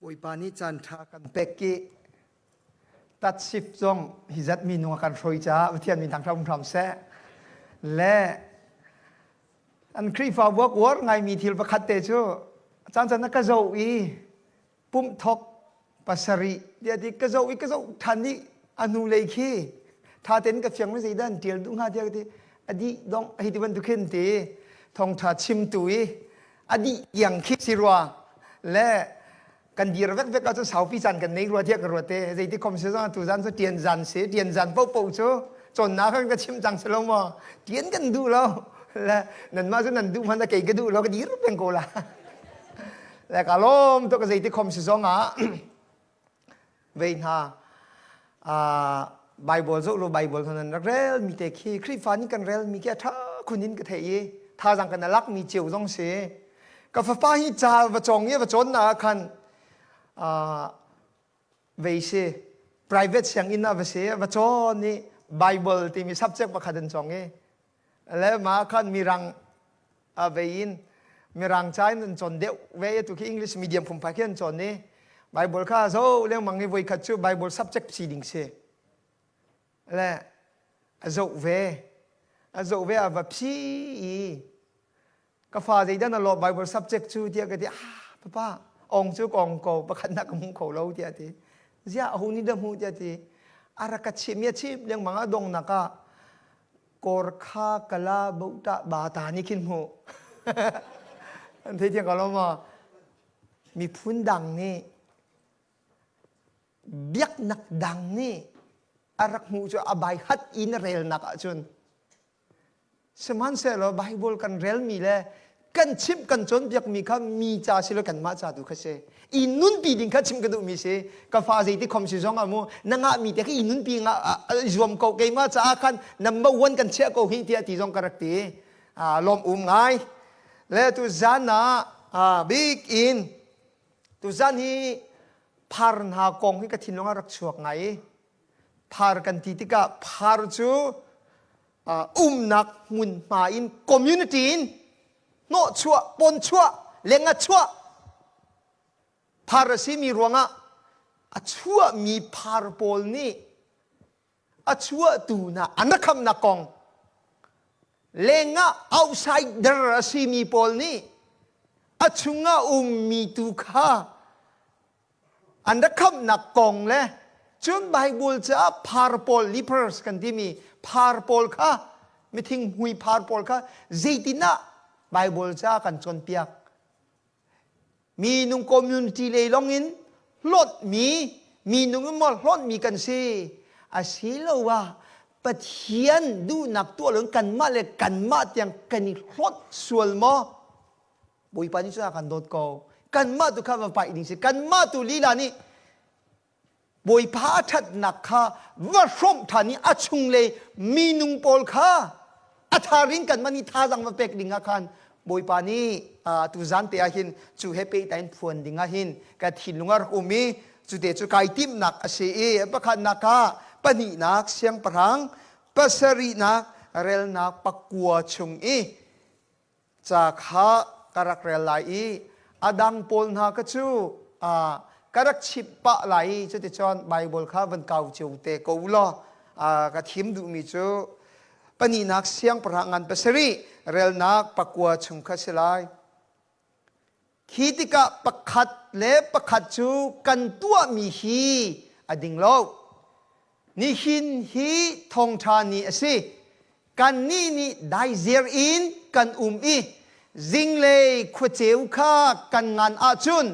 Bawipa nih caan ṭha kan pek i tatsip zong hi zat minung a kan hruai caah Pathian min thang hram hram seh. Le an Khrihfabu a uar ngaimi thil pakhat te cu caan caan ah ka zoh i pumh thok pasarih tiah ti ka zoh i ka zoh ṭhan i a hnulei khi ṭha tein ka fiang zeidah an ṭial duh hnga tiah ka ti a dih dong hei ti bantuk khin ti thawngṭha chimtu i a dih tiang khi si rua le kan dir vek vek ahcun saupi caan kan nei rua tiah ka ruat te zeiti khom si zong tu zan cu ṭian zan si ṭian zan paohpaoh cu cawnnak kan ka chim cang si lo maw ṭian kan duh lo le nanmah cu nan duh hmanh ah kei ka duh lo ka dir peng ko la le ka lawm tuk zeiti khom si zong ah vei hna Bible zoh lo Bible hna nan rak rel mi te khi Khrihfa nih kan rel mi khi a ṭha khun in ka theih i thazang kan lak mi cio zong si ka fapa hi ca va cawng i va cawn na ah khan vei si private sianginn ah va si va cawn i Bible timi subject pakhat an cawng i le mah khan mirang a vei in mirang ca in an cawn deuh ve tu khi English medium phungphai khi an cawn i Bible kha zo lengmang i voikhat cu Bible subject si ding si le a zoh ve a zoh ve a va phi i ka fa zeidah na lawh Bible subject cu tiah ka ti ah papa ong cu kong ko pakhat nak ka hmu kho lo tiah ti ziah aho nih dah hmu tiah ti a rak ka chim a chim lengmang a dong nak ah Korkha kala bota bata nih khin hmuh. An thei thiang ko lo maw? Miphun dang nih biaknak dang nih a rak hmuh cu a bai hat in relnak ahcun sihmanhsehlaw Bible kan relmi le kan chimh kan cawnpiakmi kha mi ca si lo kanmah ca tu kha si i nunpi ding kha chim ka duhmi si ka fa zeiti khom si zong ah mu na ngahmi te kha i nunpi nga zuam ko keimah caah khan number one kan chiah ko hi tiah ti zong ka rak ti lawm um ngai le tu zan ah big in tu zan hi phar hna kong hi ka thinlung ah rak chuak ngai phar kan ti tikah phar cu umnak hmunhma in community in hnawhchuah pawnchuah lenga chuah phar a simi ruangah a chuahmi phar pawl nih a chuahtu hna an rak khamnak kong lengah outsider a simi pawl nih a chungah ummi tu kha an rak khamhnak kong le cun Bible caah phar pawl lepers kan timi phar pawl kha mithing hmui phar pawl kha zeitinah Bible caah kan cawnpiak minung community lei longin hlawtmi minung in maw hlawtmi kan si asiloah Pathian duhnak tuah loin kanmah le kanmah tiang kan i hlawt sual maw Bawipa nih cun a kan dawt ko. Kanmah tu kha va paih ding si. Kanmah tu lila nih Bawipa a ṭhatnak kha va hrawmh ṭhan i a chunglei minung pawl kha a tharin kanmah nih thazang va pek ding ah khan Bawipa nih tu zan te ah hin cu he pehtlai in phuan ding ah hin ka thinlung a rak um i cu te cu kai timhnak a si i pakhatnak ah pahnihnak siangpahrang pasarihnak relnak pakua chung i ca kha ka rak rel lai i a dang pawl hna kha cu ka rak chimh pah lai i cuticun Baibal kha van kau cio te ko u law ka thim duhmi cu pahnihnak siangpahrang ngan pasarih relnak pakua chung kha si lai. Khi tikah pakhat le pakhat cu kan tuahmi hi a ding lo. Nihin hi thawngṭha ni a si. Kannih nih daiziar in kan um i zinglei khuaceu kha kan ngan ahcun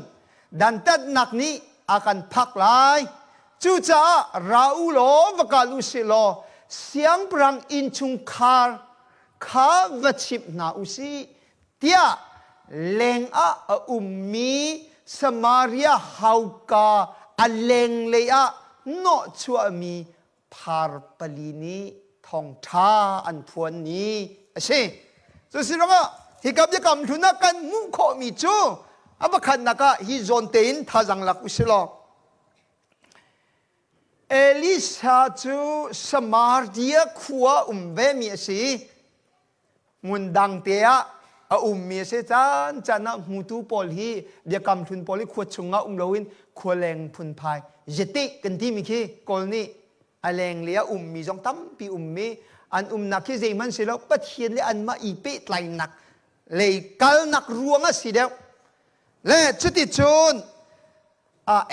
dantatnak nih a kan phak lai. Cucaah ra u law va kal u sih law siangpahrang innchungkhar kha va chimh hna u sih tiah lengah a ummi Samaria hauka a lenglei ah hnawhchuahmi phar pali nih thawngṭha an phuan ni a si. Cu si ruangah hika biakam hlun ah kan hmuh khawhmi cu a pakhatnak ah hi zawn tein thazang lak u si law Elisa cu Samaria khua um vemi a si. Hmun dang te ah. a ummi a si. Caan caan ah hmutu pawl hi biakam hlun pawl hi khua chungah um loin khua leng phunphai jete kan timi khi Kawl nih a lenglei a ummi zong tampi ummi an umnak khi zeihmanh si lo Pathian le anmah i pehtlainak lei kalnak ruang a si deuh. Le cuticun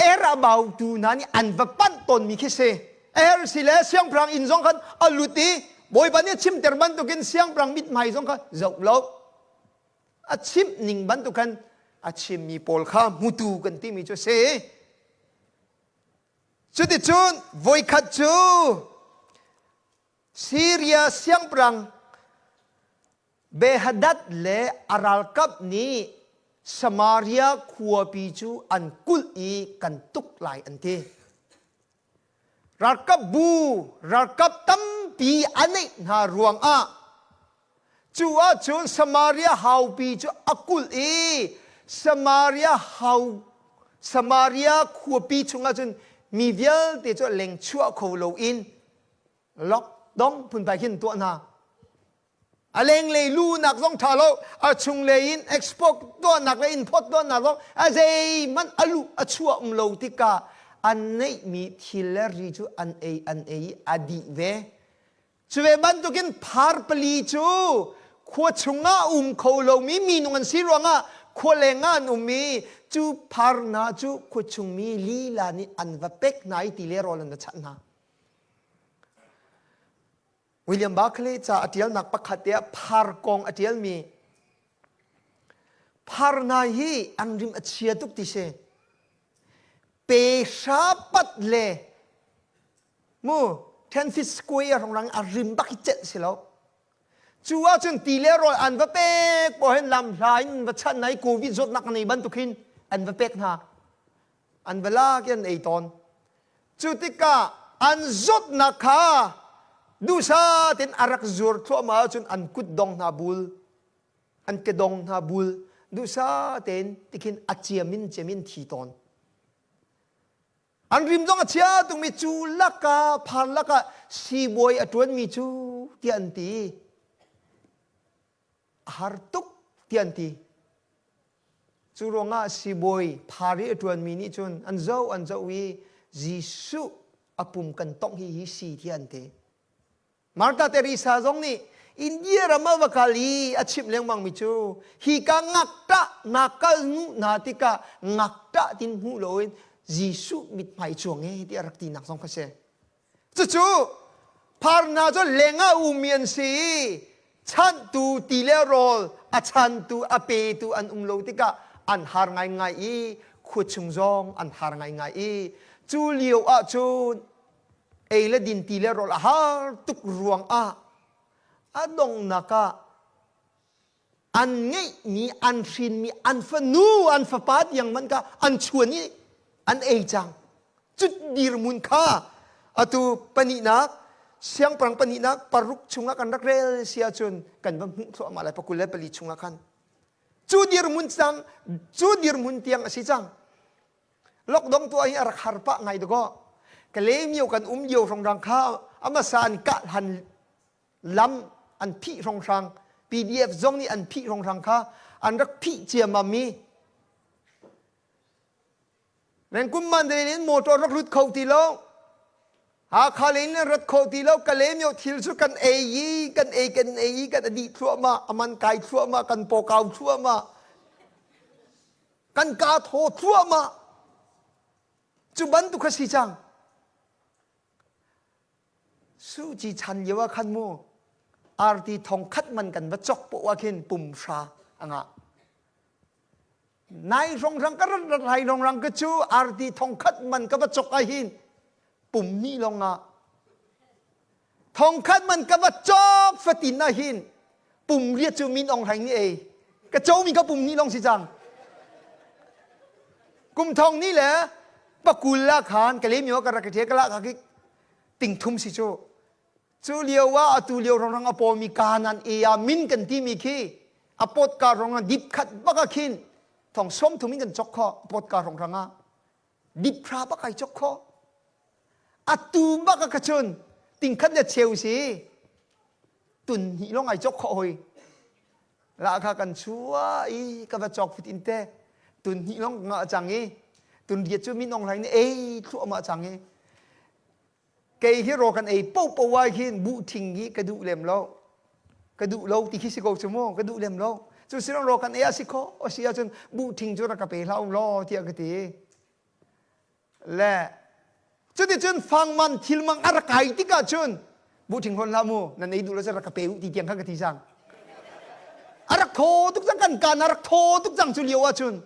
er a bautu hna nih an va panh tawnmi khi si. Er si le siangpahrang inn zong khan a lut i Bawipa nih a chimter bantukin siangpahrang mithmai zong kha zoh lo. A chimh ning bantuk khan a chimmi pawl kha hmutu kan timi cu a si. Cuticun voikhat cu Siria siangpahrang Behadad le a ralkap nih Samaria khuapi cu an kulh i kan tuk lai an ti. Ralkap bu ralkap tampi a neih hna ruangah cu ahcun Samaria haupi cu a kulh i Samaria hau Samaria khuapi chungah cun mi vialte cu leng chuah kho loin lockdown phunphai khin tuah hna. A lenglei luhnak zong ṭha lo, a chunglei in export tuahnak le import tuahnak zong a zeihmanh a luh a chuah um lo tikah an neihmi thil le ri cu an ei an ei i a dih ve. Cu ve bantukin phar pali cu khua chungah um kho lomi minung an si ruangah khua leng ah an um i cu phar hna cu khua chungmi lila nih an va pek hna i ti le rawl an va chanh hna. William Barclay ca a ṭialnak pakhat te ah phar kong a ṭialmi phar hna hi an rim a chia tuk ti si. Pe hra pat le mu 10 feet square rang a rim bak hi celh si lo. Cu ahcun ti le rawl an va pek paoh hin lam hla in va chanh hna i COVID zawtnak nei bantuk hin an va pek hna. An va lak i an ei tawn. Cu tikah an zawtnak kha duhsah tein a rak zuar thluahmah ahcun an kutdong hna bul, an kedong hna bul duhsah tein tikhin a ciam in ciam in thi tawn. An rim zong a chia tukmi cu lakah phar lakah siibawi a ṭuanmi cu tiah an ti. A har tuk tiah an ti. Cu ruangah siibawi phar i a ṭuanmi nih cun an zoh an zoh i Jesuh a pum kan tongh hi hi si tiah an ti. Martha Teresa zong nih India ram ah va kal i a chimh lengmangmi cu hika ngakṭah na kal hnu hna tikah ngakṭah tin hmuh loin Jesuh mithmai cuang e tiah rak tinak zong kha si. Cucu phar hna cu lengah ummi an si i chanhtu ti le rawl a chantu a petu an um lo tikah an har ngaingai i khua chung zong an har ngaingai i cu lio ah cun ei le din ti le rawl a har tuk ruangah a donghnak ah an ngeihmi an hrinmi an fanu an fapa tiang man kha an chuan i an ei cang cut dirhmun kha atu pahnihnak siangpahrang pahnihnak paruk chungah kan rak rel si ahcun kan va hmuh thluahmah lai pakul le pali chungah khan cu dirhmun cang cu dirhmun tiang a si cang Lokdong tuah hi a rak har pah ngai dakaw. Kalaymyo kan um lio hrongrang kha amasa an kah hlan lam an phih hrongrang PDF zong nih an phih hrongrang kha an rak phih ciammam i Rengkum Mandalay in motor rak lut kho ti lo Hakha lei in rat kho ti lo Kalaymyo thil cu kan ei i kan ei kan ei i kan a dih thluahmah aman kai thluahmah kan pawkau thluahmah Kan kaa thaw thluahmah. Cu bantuk kha si cang. Suci chan lio ah khan mu arti thong khat man kan va chok poh ah khin pum hra a ngah. Nai rongrang ka rat rat lai rongrang ka cu arti thong khat man ka va chok ah hin pum ni long ah Thongkhat man ka va cawk fatin ah hin pum riat cu min ong hlaing nih ei ka comi ka pum ni long si cang kum thong ni le pakul la khan ka lem yo ka rak ka la ka ki ting thum si cu cu lio ah atu lio rong rang a pawmi kanan e a min kan ti mi khi a pot ka rong dip khat baka khin thong som thum in kan chok kho pot ka rong rang ah dip phra bak ai chok kho Atu bak ah ka cun tingkhat le cheu si tun hnih lawng ai cawk khawh hoi. Lahkhah kan chuah i ka va cawk fit in te tun hnih lawng ka ngah cang i tun riat cu min Aung Hlaing nih ei thluahmah cang i kei hi raw kan ei popo ah hin buh thing hi ka duh lem lo. Ka duh lo ti khi si ko cu mu, ka duh lem lo. Cu si raw kan ei ah si kho a si ahcun buh thing cu rak ka pe hlah u law tiah ka ti. Le cuticun fangman thilmang a rak kai tikah cun buh thing hlawn hlah mu, nan ei duh lo cun rak ka pe u ti tiang kha ka ti cang. A rak thaw tuk cang, kan kaan a rak thaw tuk cang cu lio ahcun.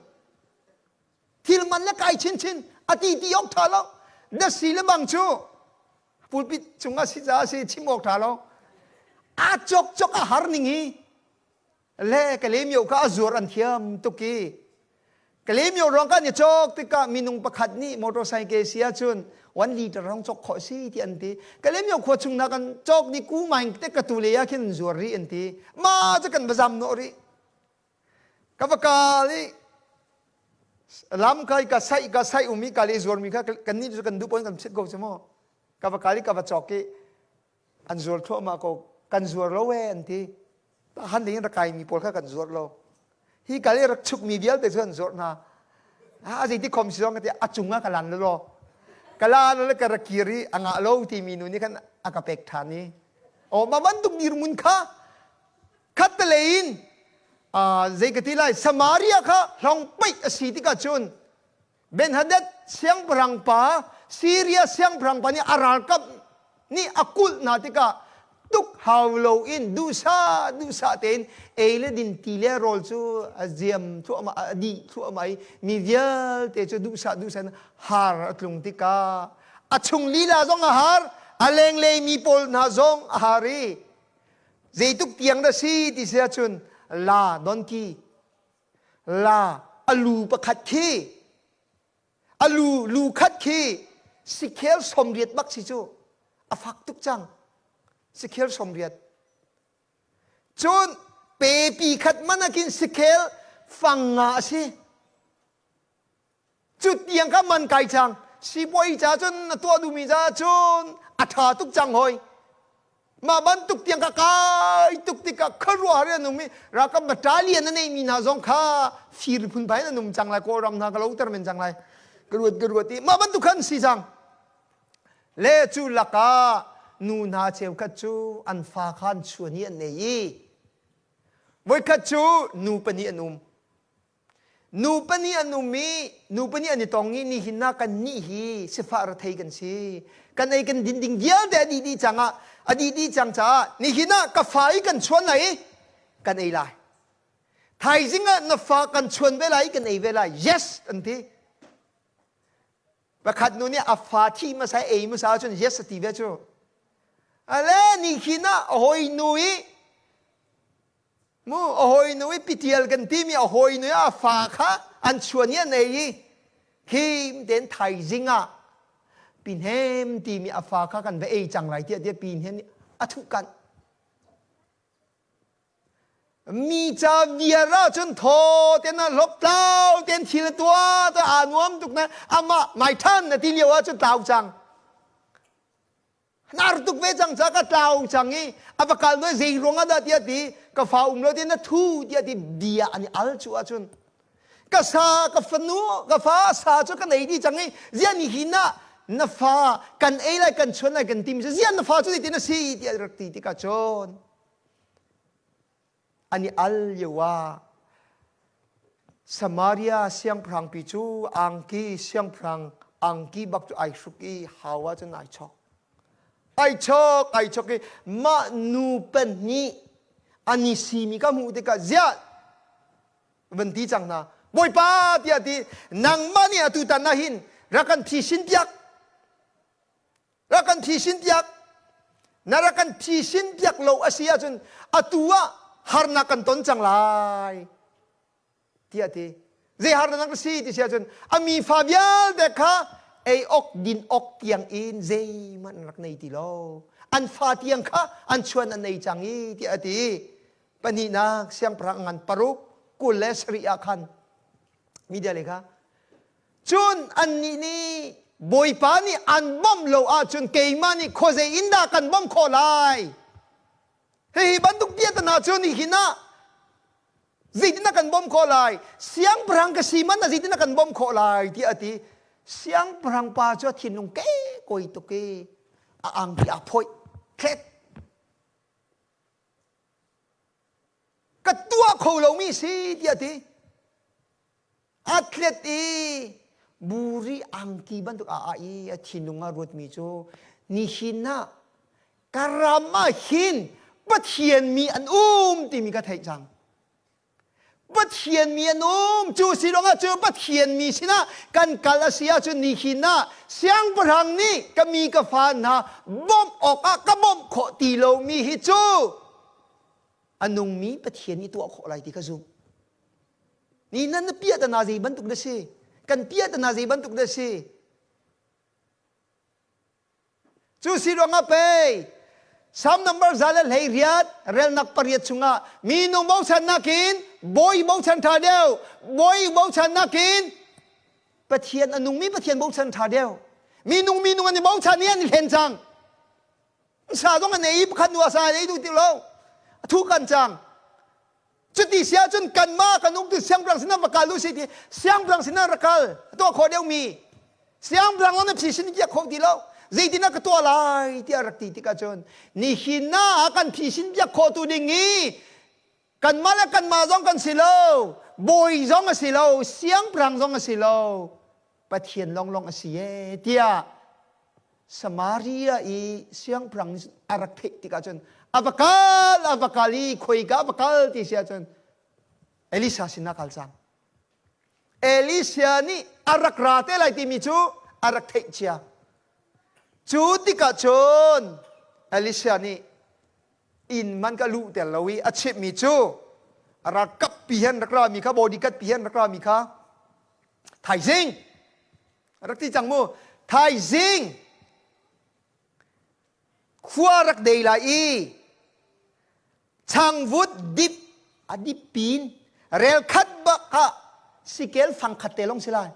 Thil man le kai chinchin a ti ti awk ṭha lo. Na si le bang cu pulpit cung ah si caah si chim awk ṭha lo. A cawk cawk a har ning hi le Kalemyo kha a zuar an thiam tuk i Kalemyo ruang kan i cawk tikah minung pakhat nih motorcycle si ahcun 1 liter rong cawk khawh si ti an ti. Kalemyo khua chung na kan cawk ni ku maing te ka tu le ah khin zuar rih an ti. Ma cu kan va zam nawh rih. Ka va kal i lam kha ka saih ka saih um i kal i zuarmi kha kannih cu kan duh pawn kan phit ko cu mu. Ka va kal i ka va cawk i an zuar thluahmah ko. Kan zuar lo ee an ti. Han ding in rak kaimi pawl kha kan zuar lo. Hi kal i rak chukmi vialte cu an zuarh hna. A zeiti khom si zong ka ti a cung ah ka lan law. Ka lan le ka rak kir i a ngah lo timi nu nih khan a ka pek ṭhan i aw mah bantuk dirhmun kha Khattelei in zei ka ti lai, Samaria kha hlong paih a si tikah cun Ben-hadad siangpahrang pa, Siria siangpahrang pa nih a ralkap nih a kulh hna tikah tuk hau loin duhsah duhsah tein ei le din ti le rawl cu a ziam thluahmah, a dih thluahmah i mi vialte cu duhsah duhsah in har a tlung tikah a chung lila zong a har, a lenglei mi pawl hna zong a har i Zeituk tiang dah si ti si ahcun la donkey la a lu pakhat khi a lu lu khat khi sikhel 80 bak si cu a fak tuk cang sikhel 80 cun pepi khat man akin sikhel fang nga a si. Cu tiang kha man kai cang. Sibawi ca cun na tuah duhmi ca cun a ṭha tuk cang hoi. Mah bantuk tiang ka kai tuk tikah khuaruahhar in an um i ralkap battalion a neimi hna zong kha fir phunphai in an um cang lai. Kawlram hna ka loter men cang lai. Ka ruat ka ruat i mah bantuk khan si cang. Le cu lakah nu hna cheukhat cu an fa kha an chuan i an ei i voikhat cu nu pahnih an um. Nu pahnih an um i nu pahnih an i tong i nihin ah kannih hi sifah rethei kan si. Kan ei kan din ding vialte a dih dih cang ah a dih dih cang caah nihin ah ka fa i kan chuan lai i kan ei lai. Thaizing ah na fa kan chuan ve lai i kan ei ve lai. Yes an ti. Pakhat nu nih a fa thi hmasa ei hmasa ahcun yes a ti ve cu. Ale nihin ah a hawi nu i Mu a hawinu i pitial kan timi a hawinu i a fa kha an chuan i an ei i khim tein thaizing ah pinhem timi a fa kha kan va ei cang lai tiah tiah pinhem nih a thuh kanh. Mi ca viar ah cun thaw ten a hlop tlau ten thil a tuah ta aa nuam tuk na amah mai than na ti lio ah cun tlau cang. Nar tuk ve cang ca ka tlau cang i a va kal noi zei ruang ah dah tiah ti ka fa um lo ti na thu tiah ti bia an i al cu ahcun ka sa ka fanu ka fa sa cu kan ei dih cang i ziah ni hin ah na fa kan ei lai kan chuan lai kan tim ziah na fa cu zeitin a si tiah rak ti tikah cun An i al lio ah Samaria siangpahrangpi cu angki siangpahrang angki bak cu ai hruk i hau ah cun ai chok. Ai chok, ai chok i mah nu pahnih an i simi ka hmuh tikah ziah van ti cang hna. Bawipa tiah ti nangmah nih atu tan ah hin rak kan phisin piak. Rak kan phisin piak. Na rak kan phisin piak lo a si ahcun atu ah harnak kan ton cang lai tiah ti. Zei harnak na si ti si ahcun a mi fa vialte kha ei awk din awk tiang in zeihmanh an rak nei ti lo. An fa tiang kha an chuan an ei cang i tiah a ti. Pahnihnak siangpahrang ngan paruk 27 ah khan media le kha Cun annih nih Bawipa nih an bawmh lo ahcun keimah nih khuazei in dah kan bawmh khawh lai? Hihi bantuk piahtana cu nihin ah. Zeitin na kan bawmh khawh lai? Siangpahrang ka si man na zeitin na kan bawmh khawh lai? tiah a ti. Siangpahrang pa cu a thinlung ke koi tuk i a angki aa phoih. Thlet. Ka tuah kho lomi si tiah a ti. A thlet i buri angki bantuk a ah i a thinlung ah ruatmi cu nihin ah ka ram ah hin Pathian mi an um timi ka theih cang. Pathian mi an um cu si ruangah cu Pathian mi sinah kan kal a si ahcun nihin ah siangpahrang nih ka mi ka fa hna bawmh awkah ka bawmh khawh ti lomi hi cu a nungmi Pathian nih tuah khawh lai ti ka zumh. Ni nan na piahtana zei bantuk na si? Kan piahtana zei bantuk na si? Cu si ruangah pei Psalm number 118 relnak pariat chungah minung bochannak in bawi bochan ṭha deuh, bawi bochannak in Pathian a nungmi Pathian bochan ṭha deuh. Minung minung an i bochan i an i hlen cang. Sa zong an ei pakhat nu sa an ei duh ti lo. A thu kan cang. Cuti si ahcun kanmah kan uktu siangpahrang sinah va kal u si ti siangpahrang sinah rak kal a tuah khawh deuhmi siangpahrang lawng na phi sin kiak kho ti lo zeitin ah ka tuah lai tiah rak ti tikah cun nihin ah kan phisin piak khawhtu ding i kanmah le kanmah zong kan si lo bawi zong a si lo siangpahrang zong a si lo Pathian lawnglawng a si ee tiah Samaria i siangpahrang a rak theih tikah cun a va kal a va kal i khoika a va kal ti si ahcun Elisha sinah kal cang. Elisha nih a rak ra te lai timi cu a rak theih cia. Cu tikah cun Elisha nih inn man ka luh ter lo i a chimhmi cu ralkap pi hen rak rami kha bodyguard pi hen rak rami kha thaizing rak ti cang mu thaizing khua rak dei lai i changvut dip a dip pin rel khat bak ah sikel fang khat te long si lai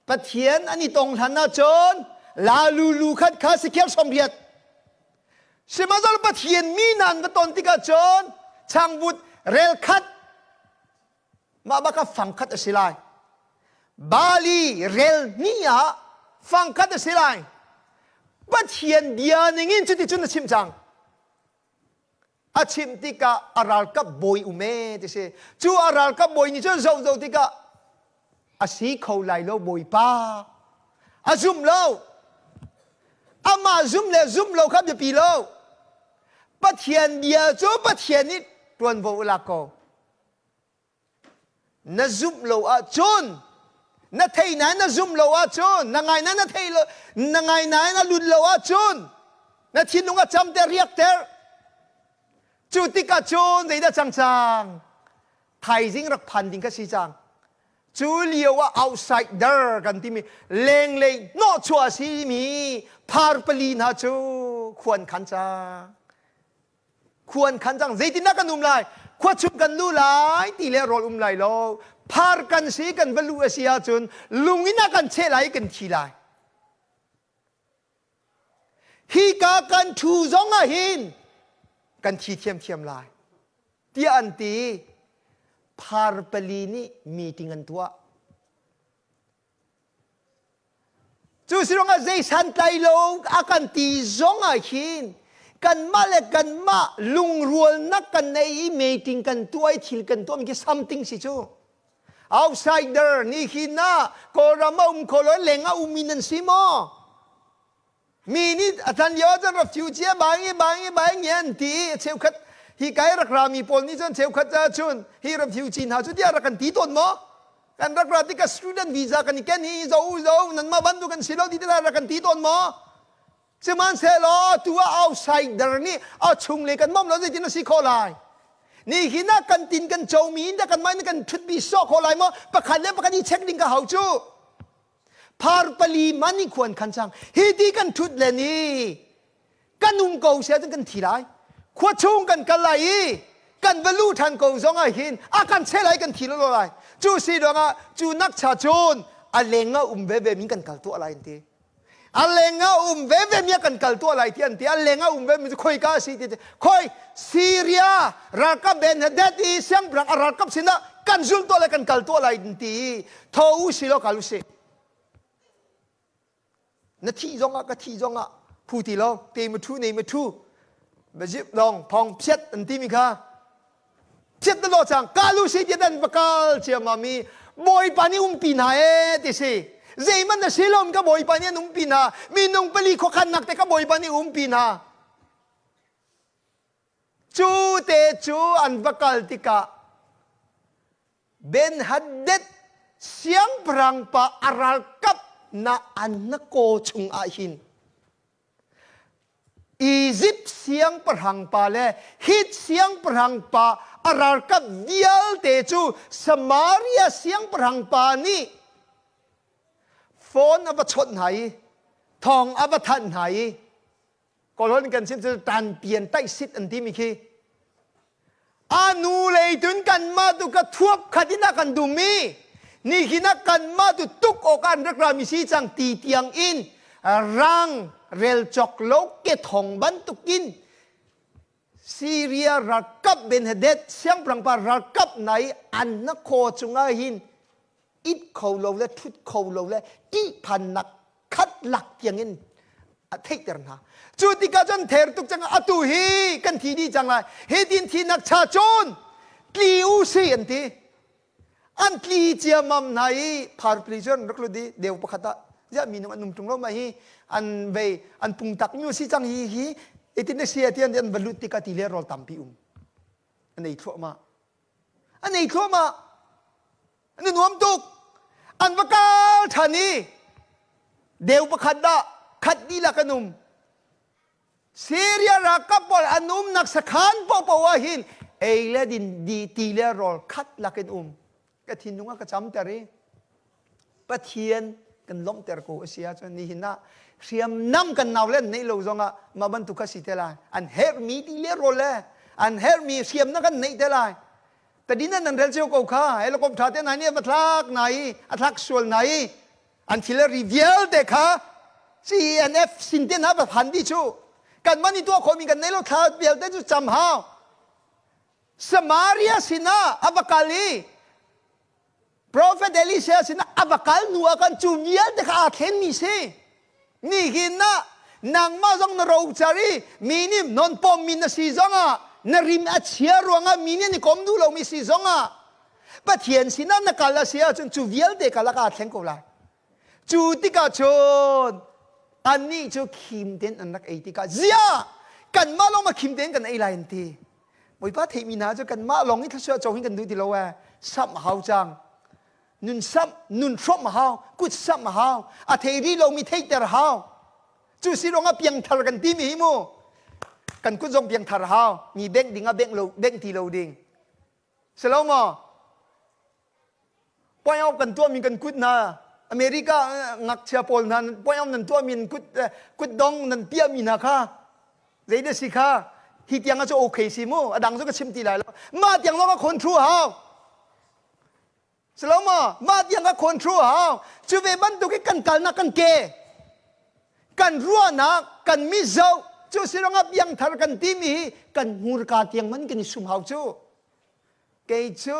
Pathian an i tong hlan ahcun la lulu khat kha sikel 80 sihmanhsehlaw Pathian mi nan va ton tikah cun changvut rel khat Mah bak ah fangkhat a si lai. Bali rel hnih ah fangkhat a si lai. Pathian bia ningin cuticun a chimh cang. A chimh tikah a ralkap bawi um ee ti si. Cu a ralkap bawi nih cun zoh zoh tikah a si kho lai lo bawipa. A zum lo. Amah zum le zum lo kha biapi lo. Pathian bia cu Pathian nih ṭuanvo a lak ko. Na zumh lo ahcun na thei nain na zumh lo ahcun na ngai nain na thei lo na ngai nain a lut lo ahcun na thinlung a cam ter riak ter cu tikah cun zeidah cang cang thaizing rak phan ding kha si cang cu lio ah outsider kan timi lenglei hnawhchuah a simi phar pali hna cu khuan khan cang Khua an khan cang zeitindah kan um lai khua chung kan lu lai ti le rawl um lai lo phar kan si kan va lu a si ahcun lung in a kan cheh lai i kan thi lai hika kan thu zong ah hin kan thi thiamthiam lai tiah an ti phar pali nih meeting an tuah Cu si ruangah zei santlai lo a kan ti zong ah hin kanmah le kanmah lungrualnak kan nei i meeting kan tuah i thil kan tuah mi khi something si cu. Outsider nih hin ah Kawlram a um kho lo leng ah ummi nan si maw? Mi nih a tan lio ahcun refugee a bangi bangi bangi an ti i cheukhat hi kai rak rami pawl nih cun cheukhat cun hi refugee hna cu tiah rak kan ti tawn maw? Kan rak ra tikah student visa kan i ken hi zo zo nanmah bantuk kan si lo ti tiah rak kan ti tawn maw? Sihmanhsehlaw tu ah outsider nih a chung le kan mom lo zeitin a si khawh lai? Nihin ah kan tin kan comi in dah kanmah in kan ṭhutpi sawh khawh lai maw? Pakhat le pakhat i check ding ka hau cu. Phar pali man i khuan khan cang. Hi ti kan ṭhut len i kan um ko si ahcun kan thi lai. Khua chung kan kal lai i kan va lu ṭhan ko zong ah hin a kan cheh lai kan thi lo lai. Cu si ruangah cu nak cha cun a leng ah um veve min kan kal tuah lai an ti. A leng ah um veve mi kan kal tuah lai ti an ti. A leng ah um ve mi cu khoika a si ti khoi Syria ralkap Ben Hadad i siangpahrang a ralkap sinah kan zul tuah lai kan kal tuah lai ti tho u si law kal u si. Na thih zongah ka thih zongah phu ti lo te ma thu nei ma thu mazip dong phong phiat an ti mi kha phiat na lo cang kalu si ti dan bakal chiama mi bawipa nih umpi hna e ti si zeiman na si lom ka bawipa nih an umpi hna minung pali khuakhan nak te ka bawipa nih umpi hna cu te cu an va kal tikah Ben Hadad siangpahrang pa a ralkap na an na kaw chung ah hin Izipt siangpahrang pa le Hit siangpahrang pa a ralkap vialte cu Samaria siangpahrang pa nih phone a va chawnh hna i thawng a va thanh hna i Kawlhawn kan chim cu tanpian taihsit an timi khi a nu lei tun kanmah tu ka thuap khat in a kan dum i nihin ah kanmah tu tuk awk an rak rami si cang ti tiang in rang rel cawk lo ke thong bantukin Syria ralkap Ben Hadad siangpahrang pa ralkap nai an na khaw cungah hin it kho lo le thut kho lo le ṭihphannak khat lak tiangin a theihter hna. Cu tikah cun ther tuk cang atu hi kan thi dih cang lai. Hi tin thinak cha cun tli u si an ti. An tli ciamam hna i pharpli cun rak lut i deu pakhat ah ziah mi nung an um ṭung lo ma hi an vei an pung tak mi si cang hi hi itin na si atian an va lut tikah ti le rawl tampi um an ei thluahmah an ei thluahmah An i nuam tuk. An va kal ṭhan i deu pakhat dah khat dihlak an um. Syria ralkap pawl an umnak sakhan paohpaoh ah hin ei le din di ti le rawl khat lakin um. Ka thinlung a ka camter i Pathian kan lawmhter ko a si ahcun nihin ah hriamnam kan nau le an neih lo zongah mah bantuk kha si te lai. An herhmi ti le rawl le an herhmi hriamnam kan neih te lai. Tadin nan rel cio ko kha helicopter tha te nai nih a thlak na i a thlak sual na i an thil ri vialte kha CNF sin te na va phan di chu kan man i tuah khomi kan nei lo thla vialte cu cham hau Samaria sinah a va kal i Prophet Elisha sinah a va kal hnu ah kan cu vialte kha aa thlenmi si. Nihin ah nangmah zong na rocar i mi nih non pommi na si zongah na rim a chia ruangah mi nih an i kom duh lomi si zongah Pathian sinah na kal a si ahcun cu vialte ka lakah aa thleng ko lai. Cu tikah cun annih cu khim tein an rak ei tikah ziah kanmah lawng ma khim tein kan ei lai an ti. Bawipa theihmi hna cu kanmah lawng i thluachuah co hin kan duh ti lo ee. Samh a hau cang. Nun samh, nun hrawmh a hau, kut samh a hau, a thei rih lomi theihter a hau. Cu si ruangah piangthar kan timi hi mu. Kan kut zong piangthar a hau. Mi bengh ding ah bengh lo, bengh ti lo ding. Si lo maw? Point out kan tuahmi kan kut hna America ngakchia pawl hna point out nan tuahmi nan kut kut dong nan piahmi hna kha zei dah si kha hi tiang ah cu okay si mu a dang cu ka chim ti lai lo mah tiang lawng ka control hau si lo maw mah tiang ka control hau cu ve bantuk i kan kalnak kan ke kan ruahnak kan mi zoh cu si ruangah piangthar kan timi hi kan hmurka tiang man kan i sum hau cu Kei cu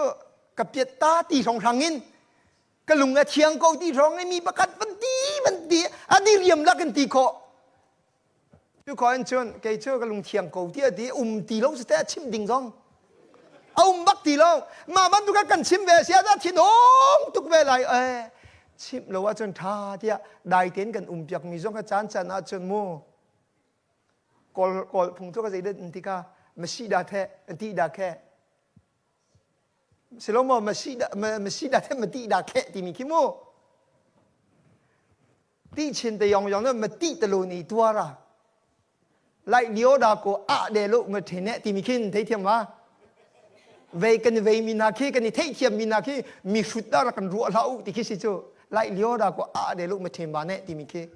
ka piat ta ti hrawnghrang in ka lung a thiang ko ti hrawng i mi pakhat van ti van ti a diriam lak in ti khawh. Cu khawh in cun kei cu ka lung thiang ko ti a ti um ti lo site a chim ding zong a um bak ti lo mah bantuk ah kan chim ve sia dah thin hong tuk ve lai eh chim lo ahcun tha tiah dai tein kan um piak mi zong a caan caan ahcun mu Kawl kawl phung cu ka zei dat ti ka masi da the ti da khe silo maw masi da masi da the mati da khe timi khi mu ti chin te yong yong na mati te lo ni tuara lai lio da ko a de lo ma the ne timi khin thei thiam ma vei kan vei mi na khi kan i thei thiam mi na khi mi hrut da kan ruah hlah u ti khi si cu lai lio da ko a de lo ma the ma ne timi khi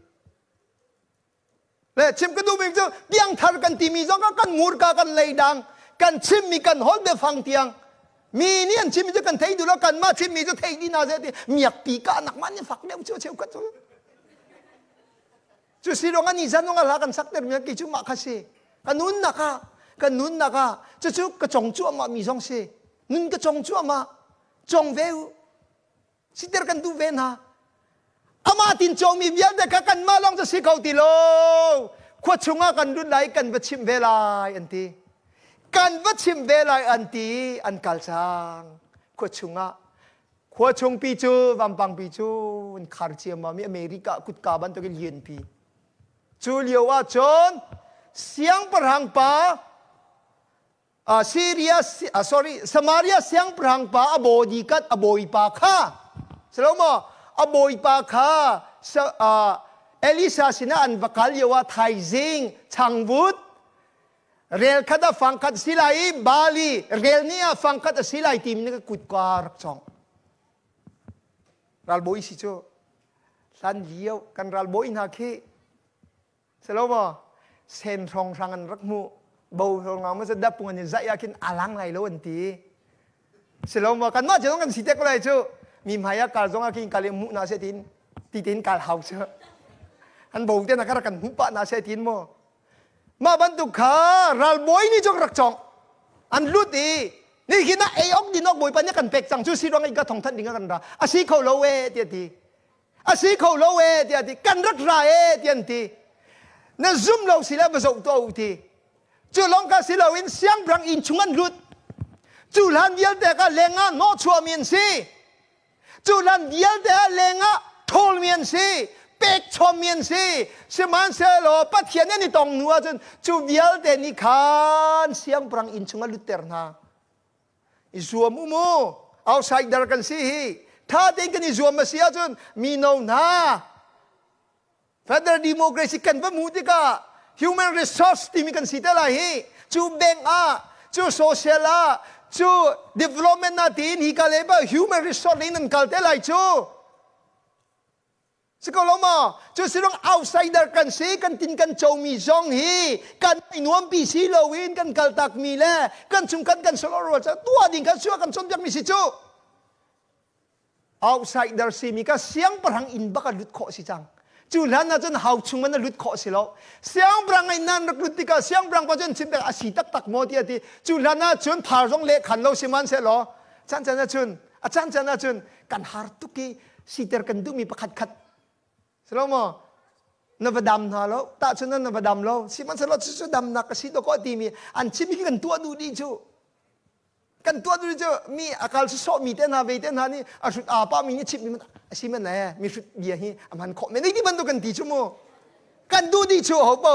Le chim ka duhmi cu piangthar kan timi zong kan murka kan leidang kan chimmi kan holh biafang tiang mi nih an chimmi cu kan thei duh lo kanmah chimmi cu thei dih na ze ti miakpi ka nak man ni fak deuh cu cheu khat cu. Cu si ruang ah ni zan zong hla kan sak ter mi kei cu mah kha si. Ka nunnak ah ka nunnak ah cucu ka cong cuahmah mi zong si. Nun ka cong cuahmah. Cong ve u. Siter kan duh ve hna. Amah tin cawmi vialte kha kanmah lawng cu si kho ti lo. Khua chungah kan lut lai kan va chimh ve lai an ti. Kan va chimh ve lai an ti an kal cang. Khua chungah khua chungpi cu vampangpi cu an khar ciammam i America kutka bantukin lianpi. Cu lio ah cun siangpahrang pa Syria sorry Samaria siangpahrang pa a bodyguard a bawipa kha silo maw a bawipa kha Elisa sinah an va kal lio ah thaizing changvut rel khat ah fangkhat si lai i bali rel ni ah fangkhat a si lai timi ka kutka rak cong ralbawi si cu hlan lio kan ralbawi hna khi Selo maw? Sen hrawnghrang an rak hmuh. Bo hrawnghrang ma dap pung an i zaih ah khin a lang lai lo an ti. Silo maw? Kanmah cu kan si te ko lai cu. Mi hmai ah kal zong ah khin kal i hmuh na se tin ti tin kal hau cu. An bo te na ka rak kan hmuh pah na se tin mu. Mah bantuk kha ralbawi nih cun rak cong. An lut i ni khi na ei ok din ok bawipa nih kan pek cang cu si ruang i ka thong thanh ding ah kan ra. A si kho lo e tiah ti. A si kho lo e tiah ti kan rak ra e ti an ti na zum lo si le va zoh tuah u ti cu lawng ka si loin siangpahrang inn chung an lut cu hlan vialte ka lengah hnawhchuahmi an si cu hlan vialte ah lengah ṭhawlmi an si pek chommi an si sihmanhsehlaw Pathian an i tong hnu ahcun cu vialte nih khan siangpahrang inn chung a lutter hna I zuam u mu. Outsider kan si hi. Tha tein kan i zuam a si ahcun mino hna federal democracy kan va hmuh tikah human resource timi kan si te lai hi. Cu bank ah, cu social ah, cu development ah tiin hi ka le ba human resource in an kal te lai cu. Si ko lo maw? Cu si ruang outsider kan si, kan tin kan comi zong hi kan nuampi si loin kan kaltakmi le kan chungkhat kan solo rual ca tuah ding kha suah kan cawnpiakmi si cu. Outsider simi ka siangpahrang inn bak a lut khawh si cang. Cu hlan ah cun hau chung man a lut khawh si lo. Siangpahrang in nan rak lut tikah siangpahrang pa cun chim a si taktak maw ti a ti. Cu hlan ah cun phar zong leh khan lo sihmanhsehlaw chan chan ah cun a chan chan ah cun kan har tuk i siter kan duhmi pakhat khat silo maw na va dam hna lo tahchun na va dam lo sihmanhsehlaw cucu damnak a si dawkaw timi an chimmi khi kan tuah duh dih cu kan tuah duh cu mi a kal sawh mi te hna ve te hna nih a hrut aa pa mi nih chimmi a si man e mi hrut bia hi a hman khawh men ti bantuk kan ti cu mu kan duh dih cu ho po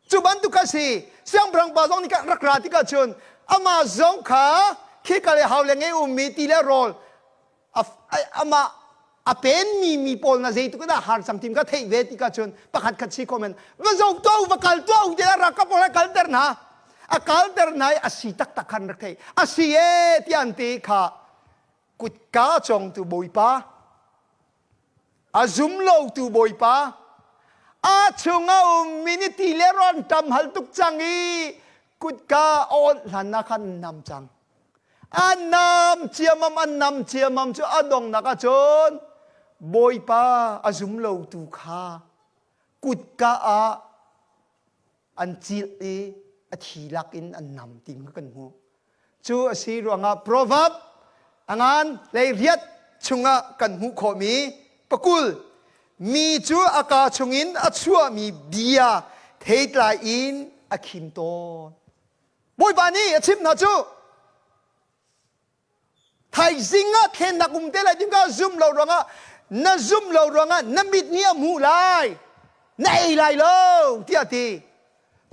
cu bantuk a si siangpahrang pa zong nih rak ra tikah cun amah zong kha khika le hau le ngei ummi ti le rawl amah a penmi mi pawl na zeituk dah har cang tim ka theih ve tikah cun pakhat khat si komen va zo to va kal tuah u tiah rakap pawl kal ter hna a kal ter hna i a si taktak khan rak thei a si e ti an ti kha kutka congtu bawipa a zum lo tu bawipa a chung a ummi ni ti le rawn tam hal tuk cang i kutka a awnh hlan na khan nam cang An nam ciamam an nam ciamam cu a donghnak ahcun Bawipa a zum lotu kha kutka ah an cilh i a thi lakin an nam ti kha kan hmuh. Cu a si ruangah Proverb a ngan 18 chungah kan hmuh khawhmi pakul mi cu a kaa chungin a chuahmi bia theitlai in a khim tawn. Bawipa nih a chimh hna cu thaizing ah thlennak um te lai ding ka zum lo ruangah na zum lo ruangah na mit nih a hmuh lai na ei lai lo tiah ti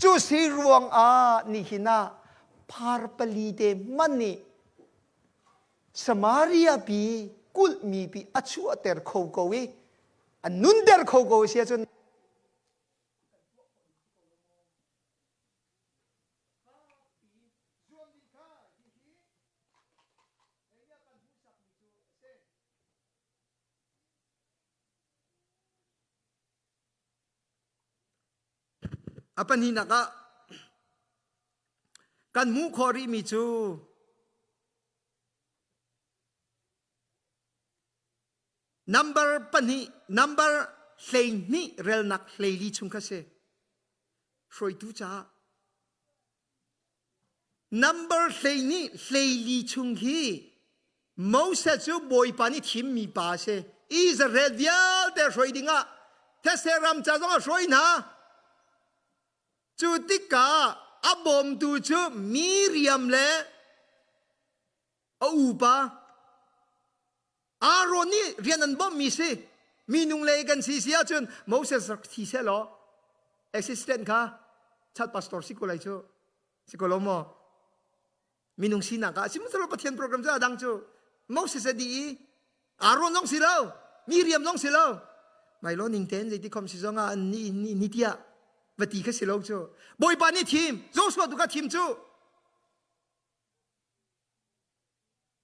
cu si ruangah nihin ah phar pali te man nih Samaria pi kulhmi pi a chuahter kho ko i a nunter kho ko si ahcun A pahnihnak ah kan hmuh khawh rihmi cu number pahnih number. 12 relnak 14 chung kha si. Hruaitu caah Number 12 14 chung hi Moses cu Bawipa nih thimmi pa a si. Israel vialte hruai dingah thetse ram ca zong a hruai hna. Cu tikah a bawmtu cu Miriam le a upa Aaron nih rian an bawmhmi si. Minung lei kan si si ahcun Moses rak thi seh law assistant kha chat pastor si ko lai cu. Si ko lo maw? Minung sinak ah sihmanhsehlaw Pathian program cu a dang cu Moses a dih i Aaron zong si lo, Miriam zong si lo. Mai lo ning ten zeiti khom si zong ah ni ni ni tiah va ti kha si lo cu. Bawipa nih thim, Joshua tu kha thim cu.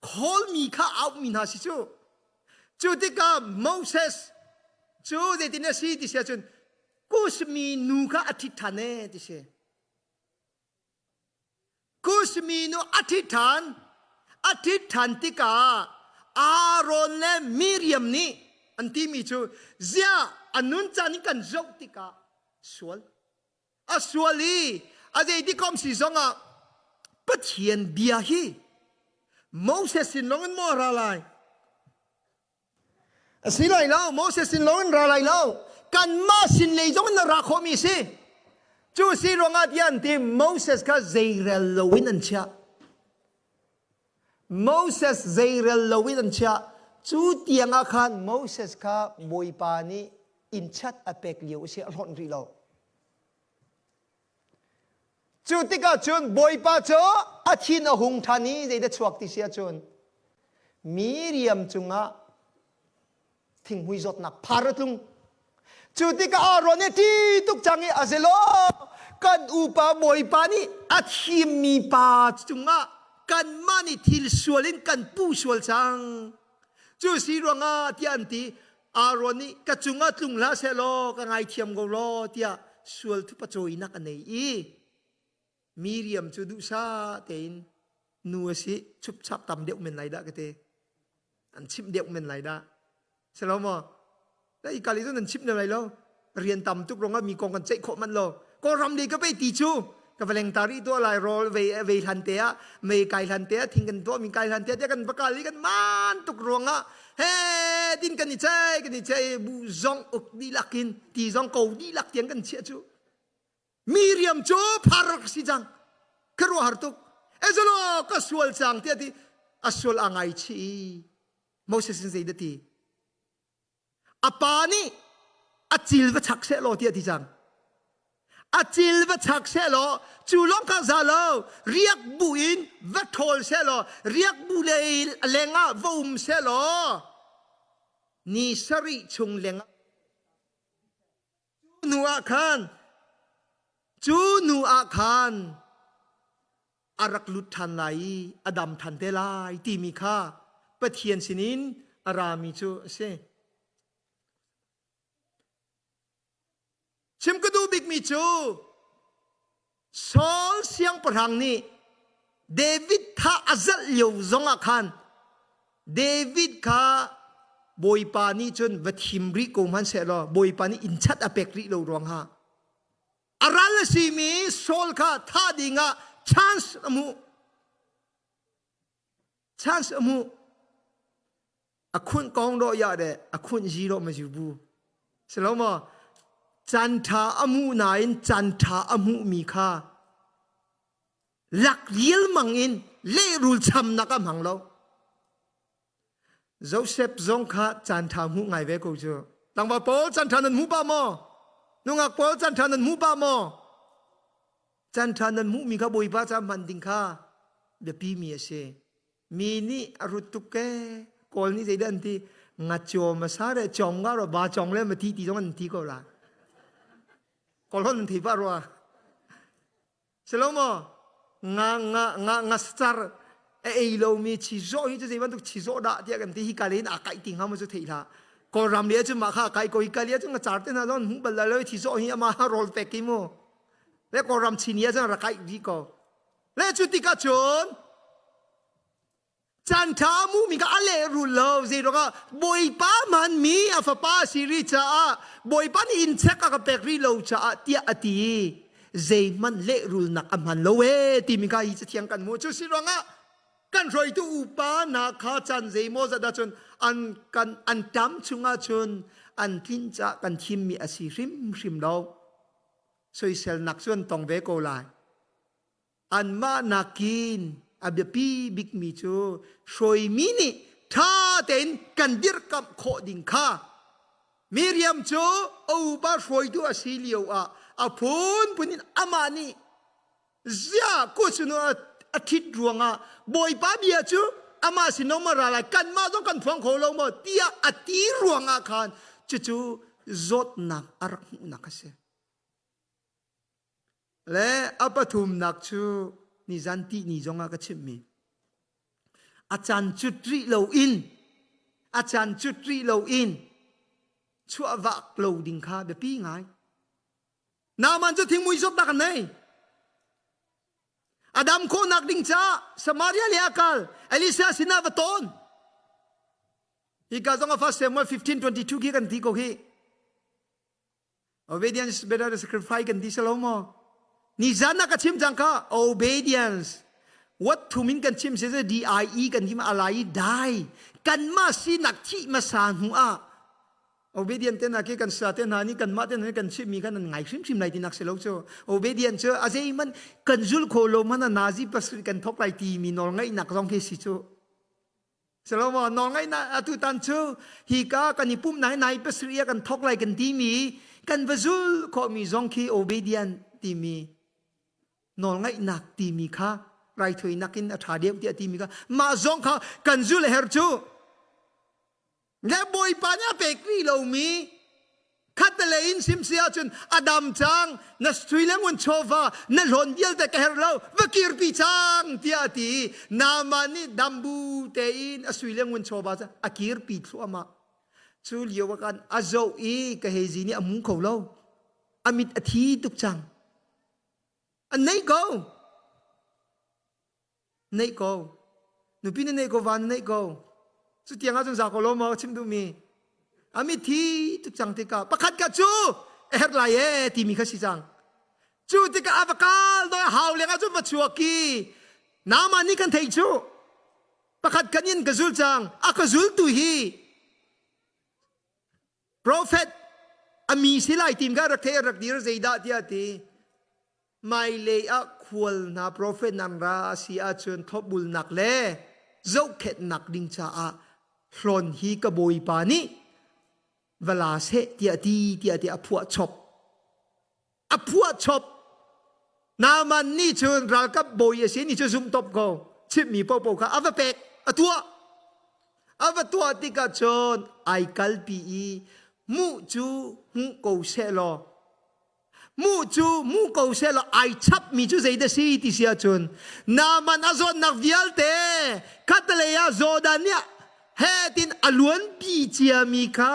Kawlmi kha auhmi hna si cu. Cu tikah Moses cu zeitin a si ti si ahcun Kush mi nu kha a ṭhit ṭhan ee ti si. Kush mi nu a ṭhit ṭhan. A ṭhit ṭhan tikah Aaron le Miriam nih an timi cu ziah a nun caan in kan zoh tikah sual a sual i a zeitikom si zongah Pathian bia hi Moses sin lawng in maw ra lai? A si lai lo, Moses sin lawng in ra lai lo. Kanmah sin lei zong in na ra khawhmi si. Cu si ruangah tiah an ti Moses kha zeirel loin an chiah. Moses zeirel loin an chiah. Cu tiangah khan Moses kha Bawipa nih innchat a pek lio a si a hlonh rih lo. Cu tikah cun Bawipa cu a thin a hung ṭhan i zeidah chuak ti si ahcun Miriam cungah thinghmui zawtnak phar a tlung. Cu tikah Aaron nih ṭi tuk cang i a zelo kan upa Bawipa nih a thimmi pa cungah kanmah nih thil sual in kan puh sual cang. Cu si ruangah tiah an ti Aaron nih ka cungah tlung hlah seh law ka ngaithiam ko law tiah sual thupa cawinak a nei i Miriam cu duhsah tein nu a si chupchap tam deuh men lai dah ka ti an chimh deuh men lai dah si lo maw i kal i cun an chimh lai lo rian tam tuk rongah mi kong kan ceih khawh manh lo Kawlram le ka pe ti cu ka va leng ta rih tuah lai rawl vei vei hlan te ah mei kai hlan te ah thing kan tuah mi kai hlan te ah kan va kal i kan man tuk ruangah he tin kan i chei kan i chei bu zong uk dihlak in ti zong ko dihlak tiang kan chiah cu Miriam cu phar si cang ka ruah har tuk ezalo ka sual cang tiah ti a sual a ngai chi Moses in zei dah ti A pa nih a cil va chak seh law tiah ti cang. A cil va chak seh law cu lawng kha za lo riak bu in va ṭhawl seh law riak bu lei leng ah va um seh law ni sarih chung leng ah Cu nu ah khan cu nu ah khan a rak lut ṭhan lai i a dam ṭhan te lai timi kha Pathian sinin a rami cu a si. Chim ka duh bikmi cu Saul siangpahrang nih David thah a zalh lio zongah khan David kha Bawipa nih cun va thim rih ko hmanhsehlaw Bawipa nih innchat a pek rih lo ruangah a ral a simi Saul kha thah dingah chance a hmuh. Chance a hmuh. A khunh kong dawh ya de a khunh zi dawh ma zu bu. Si lo maw? Caan ṭha a hmuh nain caan ṭha a hmuhmi kha lak rialmang in lehrul chamnak a hmang lo. Joseph zong kha caan ṭha hmuh ngai ve ko cu. Tlangval pawl caan ṭha nan hmu pah maw? Nungak pawl caan ṭha nan hmu pah maw? Caan ṭha nan hmuhmi kha Bawipa ca hman ding kha biapi mi a si. Mi nih a rut tuk ee. Kawl nih zeidah an ti? Ngachaw ma sa re chong nga ro ba chong le ma ti ti zong an ti ko la. Kawl hon an thei pah rua. Si lo maw? Nga nga nga nga scar a ei lomi chizawh hi cu zei bantuk chizawh dah tiah kan ti hi ka len a kaih ti hnga maw cu theih hlah. Kawlram le cu mah kha a kai ko hi ka le cu nga car te hna zong hmuh bal lo chizawh hi ama rawl pek ki mu. Le Kawlram chini ah cun rak kaih dih ko. Le cu tikah cun. Caan ṭha a hmuhmi kha a lehrul lo. Zeiruangah Bawipa hmanmi a fapa a si rih caah Bawipa nih inn chek a ka pek rih lo caah tiah a ti i zeihmanh lehrulnak a hman lo ee timi kha hi cathiang kan hmuh. Cu si ruangah kan hruaitu upa hna kha caan zeimaw zat ahcun an kan an ṭam chungah cun an tlinh caah kan thimmi a si hrimhrim lo. Soiselnak cu an tong ve ko lai. Anmah nakin a biapi bikmi cu hruaimi nih ṭha tein kan dirhkamh khawh ding kha Miriam cu a upa hruaitu a si lio ah a phunphun in amah nih ziah kutsunu a ṭhit ruangah Bawipa bia cu amah sinawm a ra lai kanmah zong kan phuang kho lo maw tiah a ti ruangah khan cucu zawtnak a rak hmuhnak a si. Le a pathumnak cu nizan tihni zongah ka chimhmi a caan cut rih loin a caan cut rih loin chuah vak lo ding kha biapi ngai. Naaman cu thingmui zawtnak a nei. A dam khawhnak ding caah Samaria le a kal Elisha sinah va tawn. Hika zong a first Samuel 15:22 khi kan ti ko hi. Obedience is better than sacrifice kan ti salo maw? Nizan ah ka chim cang kha obedience. What thum in kan chim se D I E kan him alai die. Kanmah sinak thih hmasa hnu ah obedient te na ke kan sa te hna ni kanmah te hna kan chim mi khan an ngai hrimhrim lai ti nak si lo cu obedient cu a zeiman kan zul kho lo man a nazi pasri kan thok lai ti mi nawl ngaihnak zong khi si cu Salomo nawlngaihnak atutan cu hika kan i pumhnak hi nai pasarih ah kan thawk lai kan timi kan va zul khawhmi zong khi obedient timi nawlngaihnak timi kha raithawinak in a ṭha deuh tiah timi kha mah zong kha kan zul a herh cu le Bawipa nih a pek rih lomi Khatlei in sim si ahcun a dam cang, na sui le ngun chawva, na hlawn vialte ka herh lo, va kirpi cang tiah a ti i Naaman nih dambu tein a sui le ngun chawva cu a kirpi thluahmah. Cu lio ah khan a zoh i Gehazi nih a hmu kho lo. A mit a thi tuk cang. A nei ko. Neih ko. Nupi na neih ko, va na neih ko. Cu tiang ahcun za ko lo maw chim duhmi. A mithi tuk cang tikah pakhat ka cu a herh lai ee timi kha si cang. Cu tikah a va kal doi hau leng ahcun va chuak i Naaman nih kan theih cu pakhat kan in ka zul cang a ka zultu hi prophet a mi si lai tim kha rak thei rak dir zeidah tiah ti Hmailei ah khual hna profet nan ra a si ahcun thlopbulnak le zohkhenhnak ding caah hlawn hi ka bawipa nih va la seh tiah ti tiah tiah a phuah chop. A phuah chop. Naaman nih cun ralkap bawi a si ni cu zum top ko. Chimhmi paohpaoh kha a va pek, a tuah. A va tuah tikah cun ai kalpi i hmuh cu hmuh ko seh law Mu cu mu ko sehlaw ai chapmi cu zeidah si ti si ahcun Naaman a zawtnak vialte khatlei ah Jordan nih he tin a luanpi ciami kha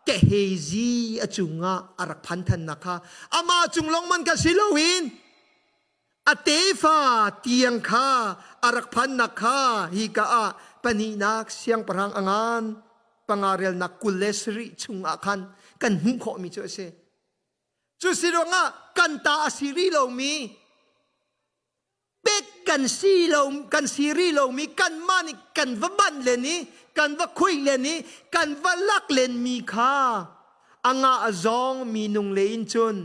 Gehazi a cungah a rak phan thannak kha amah cung lawng man kha si loin a tefa tiang kha a rak phannak kha hika ah pahnihnak siangpahrang a ngan panga relnak 27 chungah khan kan hmuh khawhmi cu a si. Cu si ruangah kan ta a si rih lomi pek kan si lo kan si rih lomi kanmah nih kan va banh len i kan va khuih len i kan va lak len mi kha a ngah a zawng mi nung le in cun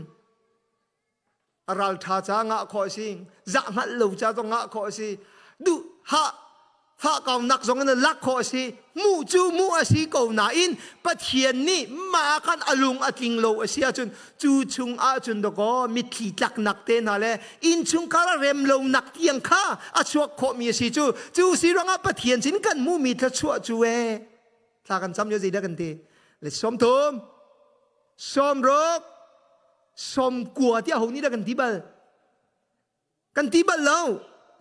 a ralṭha ca ngah khawh a si zah hngalh lo ca zong ngah khawh a si duh ha fah kaunak zong in lak khawh a si muh cu muh a si ko nain Pathian nih mah ah khan a lung a tling lo a si ahcun cu chung ahcun dakaw mitthli tlaknak te hna le innchungkhar a rem lonak tiang kha a chuak khawhmi a si cu cu si ruangah Pathian sin kan hmuhmi thluachuah cu ee thla kan cam yo zeidah kan ti le 30 60 90 tiah ho nih dah kan ti bal Kan ti bal lo.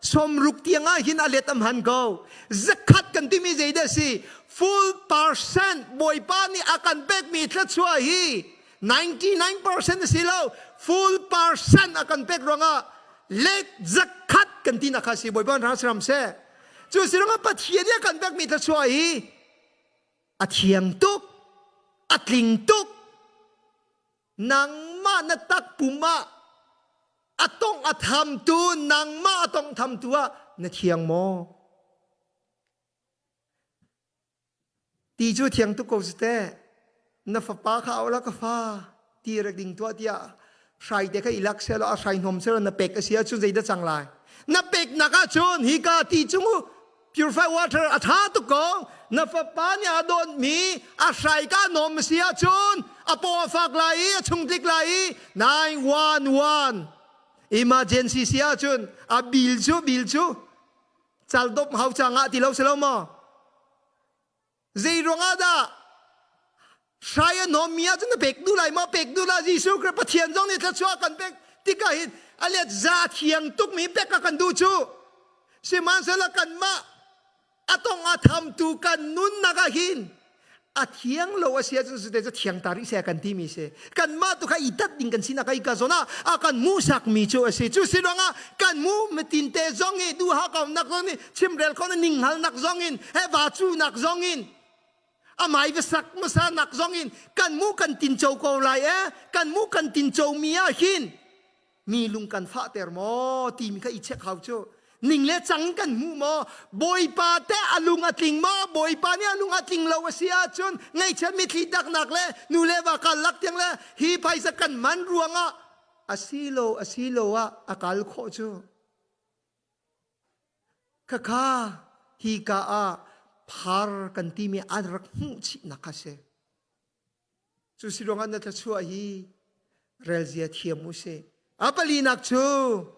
60 tiang ah hin a let am han ko. 100 kan timi zeidah si? Full percent Bawipa nih a kan pekmi thluachuah hi 99% a si lo. Full percent a kan pek ruangah let 100 kan ti nak kha si. Bawipa rang siram seh. Cu si ruangah Pathian nih a kan pekmi thluachuah hi a thiang tuk, a tling tuk. Nangmah na takpum ah a tongh a thamtu, nangmah a tongh thamtu ah na thiang maw? Ti cu thiang tuk ko si teh. Na fapa kha au la ka fa ti rak ding tuah tiah hrai te kha i lak selaw a hrai hnom selaw na pek a si ahcun zeidah cang lai? Na pek nak ahcun hika ti chung purify water a tha tuk ko. Na fapa nih a dawtmi a hrai ka nom a si ahcun a paw a fak lai i a chungtlik lai i 911 emergency si ahcun a bil cu bil cu cal dop hau cha ngah ti lo si lo maw? Zei ruangah dah hrai a nawmmi ahcun na pek duh lai maw? Pek duh lah. Jesuh Khrih Pathian zong nih thluachuah kan pek tikah hin a let za thiang tukmi pek a kan duh cu. Sihmanhsehlaw kanmah a tong a thamtu kan nunnak ah hin a thiang lo a si ahcun sute cu thiang ta rih seh kan timi si. Kanmah tu kha i tat ding kan sinak i ka zawn ah a kan hmuhsak mi cu a si. Cu si ruangah kan mu mitin te zong i duha kaunak zong nih chimrel kho na ninghalnak zong in he va cunak zong in amai va sak masa nak zong in kan mu kan tin cho ko lai e. Kan mu kan tin cho mi ah hin mi lung kan fahter maw timi kha i check hau cu. Ning le cang kan hmu maw? Bawipa te a lung a tling maw? Bawipa nih a lung a tling lo a si ahcun ngaihchiat mitthli daknak le nu le va kal lak tiang le hi phaisa kan man ruangah asilo asilo ah a kal khawh cu. Khakha hi ka ah phar kan timi an rak hmuh chihnak kha si. Cu si ruangah na thluachuah hi relzia thiam u sih. A palinak cu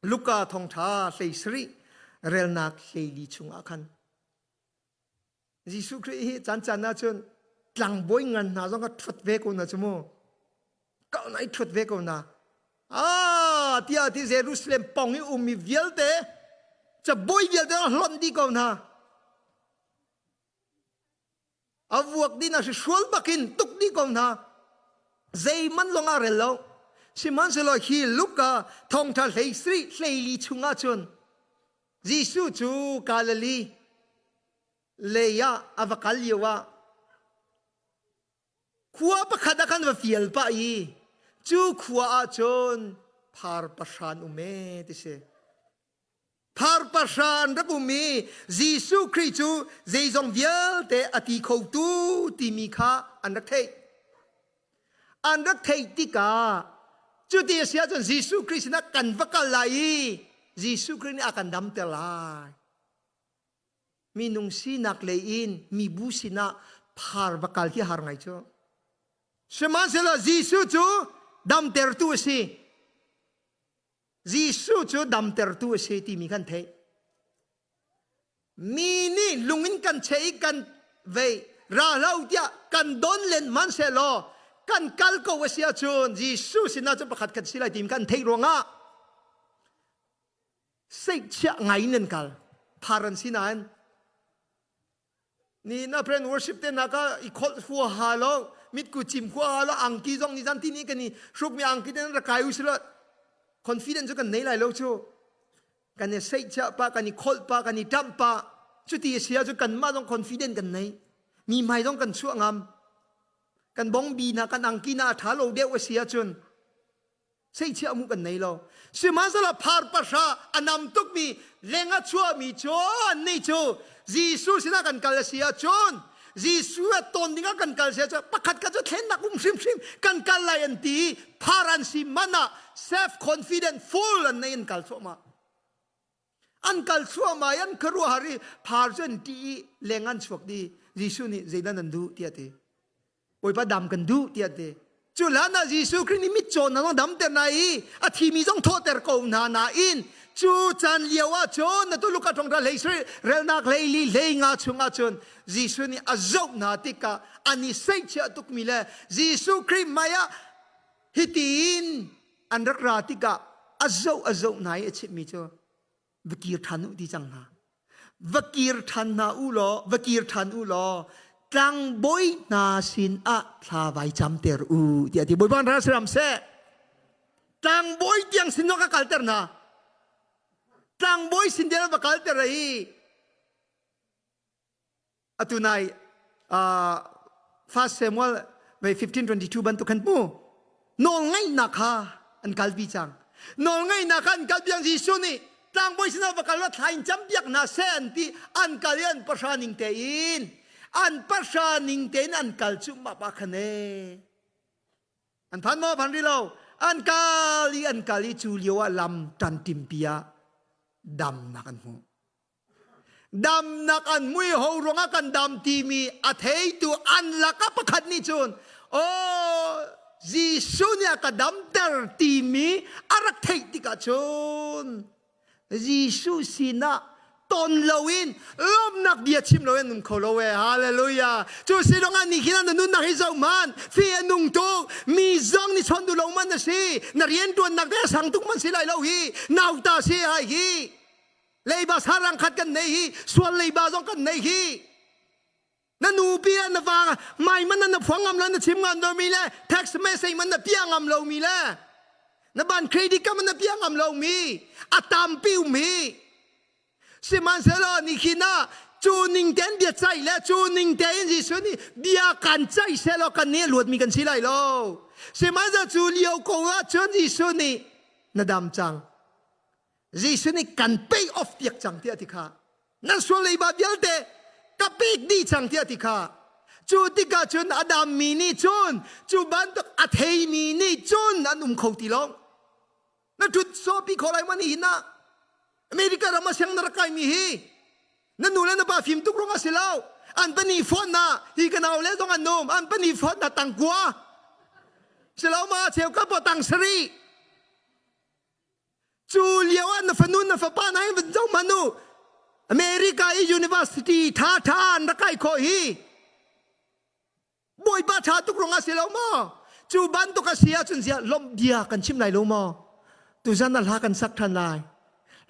Luka thawngṭha 17 relnak 14 chungah khan Jesuh Khrih hi caan caan ahcun tlangbawi ngan hna zong kha ṭhuat ve ko na cu mu. Kau na i ṭhuat ve ko na. Ah, tiah ti Jerusalem pong i ummi vialte cabawi vialte hlonh dih ko hna. A vuak din a hrual bakin tuk dih ko hna. Zeiman lawng ah rel lo. Sihmanhsehlaw hi Luka thawngṭha 17 14 chungah cun Jesuh cu Galilee lei ah a va kal lio ah khua pakhat ah khan va fial pah i cu khua ah cun phar pahra an um ee ti si. Phar pahra an rak um i Jesuh Khrih cu zeizong vialte a ti khotu timi kha an rak theih. An rak theih tikah cuti a si ahcun Jesuh Khrih sinah kan va kal lai i Jesuh Khrih nih a kan damter lai. Minung sinak lei in mibu sinah phar va kal hi har ngai cu. Sihmanhsehlaw Jesuh cu damtertu a si. Jesuh cu damtertu a si timi kan theih. Mi nih lung in kan cheh i kan vei ra hlah tiah kan don len hmanhsehlaw kan kal ko a si ahcun Jesuh sinah cun pakhat kan si lai timi kan theih ruangah seihchiah ngai in an kal. Phar an si nain Ni na friend worship te na ka i kholh huaha lo, mitku cim huaha lo, angki zong ni zan ti ni kan i hruk mi angki te ra kai u silo confidence cu kan nei lai lo cu. Kan i seih chia pa, kan i kholh pa, kan i ṭamh pa. Cuti a si ahcun kanmah zong confident kan nei. Mi hmai zong kan chuah ngam. Kan bongbi na kan angki na a ṭha lo deuh a si ahcun Seichiah mu kan nei lo. Sihmanhsehlaw phar pahra a nam tukmi leng a chuahmi cu annih cu Jesuh sinah kan kal a si ahcun, Jesuh a ton dingah kan kal si ahcun pakhat khat cu thlennak um hrimhrim kan kal lai an ti i phar an si man ah self confident full an nei, an kal thluahmah. An kal thluahmah i an khuaruahhar i phar cu an ṭih i leng an chuak dih. Jesuh nih zeidah nan duh tiah a ti. Bawipa, dam kan duh tiah ti. Cu hlan ah Jesuh Khrih nih mitcaw hna zong damter hna i a thimi zong thawhter ko hna nain cu caan lio ah cun atu Luka thawngṭha 17 relnak 14 15 chungah cun Jesuh nih a zoh hna tikah an i seihchiah tukmi le Jesuh Khrih hmai ah hitin an rak ra tikah a zoh a zoh hna i a chimhmi cu va kir ṭhan u ti cang hna. Va kir ṭhan hna u law, va kir ṭhan u law, tlangbawi hna sin ah thla vai camter u tiah ti. Bawipa ral siram seh. Tlangbawi tiang sin ka kalter hna. Tlangbawi sin deel va kal ter i atu nai First Samuel 15:22 bantuk khan mu nawl ngaihnak kha an kalpi cang. Nawl ngaihnak kha an kalpi ang Jesuh nih tlangbawi sinah va kal la thla in campiak hna seh an ti an kal i an pahra ning tein an pahra ning tein an kal cu mah pa khan e an phan maw phan ri lo an kal i an kal i cu lio ah lam tan timpi ah damnak an hmu damnak an mui ho ruangah kan dam timi a theitu an lakah pakhat nih cun aw Jesuh nih a ka damter timi a rak theih tikah cun Jesuh sinah ton loin lawmnak bia chim loin um kho lo e hallelujah cu si dong ah ni khin na nunnak hi zoh man fi a nung tuk mi zong ni chon du lo man na si na rian tuannak te sang tuk man si lai lo hi nauta si hai hi leiba sarang khat kan nei hi sual leiba zong kan nei hi Na nu pi na va mai man na phuang ngam lo na chim ngam lo mi le text message man na pia ngam lo mi le na ban credit ka man na pia ngam lo mi a tampi um hi sihmanhsehlaw ni khi na cu ning ten bia cai le cu ning tein Jesuh nih bia kan cai selaw kan nih luat mi kan si lai lo sihmanhsehlaw cu lio ko ah cun Jesuh nih na dam cang Jesuh nih kan pay off piak cang tiah ti kha nan sual leiba vialte ka pek dih cang tiah ti kha cu tikah cun a dammi nih cun cu bantuk a theimi nih cun an um kho ti lo na ṭhut sawpi kho lai ma ni hin ah America ram a siang na rak kaimi hi na nu le na pa fim tuk rong a si lo an pani phone na hi ka nau le zong an um an pani phone na tangkua si lo ma cheu ka po tang sari Cu lio ah na fanu na fapa na hin van zoh hmanh u. America i university tha tha an rak kai khawh hi. Bawipa tha tuk rong ah si lo maw? Cu bantuk a si ahcun ziah lawmh bia kan chim lai lo maw? Tuzan ah hla kan sak than lai.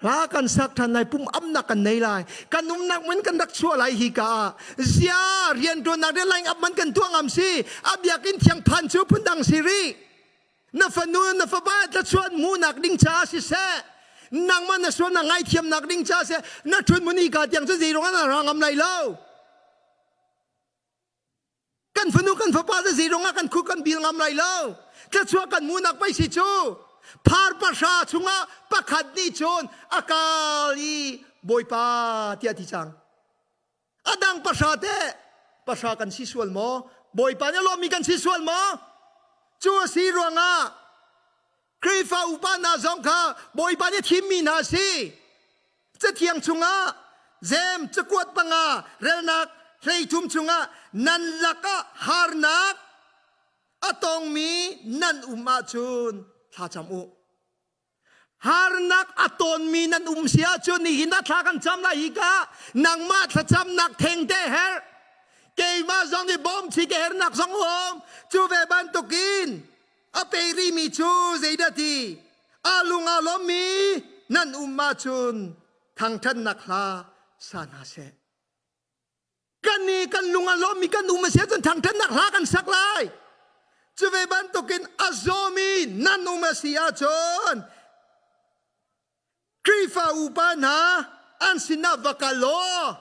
Hla kan sak than lai, pum amnak kan nei lai. Kan umnak mun kan rak chuah lai hi ka ah. Zia riantuannak le line up man kan tuah ngam si. A biakinn thiang phan cu phundang si rih. Na fanu na fapa tlachuan hmuhnak ding caah siseh nangmah na sual na ngaithiamnak ding caah siseh na ṭhut muni ka tiang cu zei ruangah na ra ngam lai lo kan fanu kan fapa cu zei ruangah kan khuk kan bil ngam lai lo tlachuah kan hmuhnak pei si cu phar pahra chungah pakhat nih cun a kal i bawipa tiah ti cang A dang pahra teh pahra kan si sual maw? Bawipa nih a lawmmi kan si sual maw? Cu a si ruangah Khrihfa upa hna zong kha Bawipa nih a thimmi hna a si. Cathiang chungah Jeim cakuat panga relnak 13 chungah nan lakah harnak a tongmi nan um ahcun thlacam u. Harnak a tawnmi nan um si ahcun nihin ah thla kan cam lai hi ka nangmah thlacamnak theng te herh keimah zong nih bawm chi ke hernak zong um cu ve bantukin a pe rimi cu zeidah ti a lung aa lawmmi nan um ahcun thangṭhatnak hla sa hna seh Kan nih kan lung a lawmmi kan um a si ahcun thangṭhatnak hla kan sak lai. Cu ve bantukin a zawmi nan um a si ahcun Khrihfa upa hna an sinah va kal law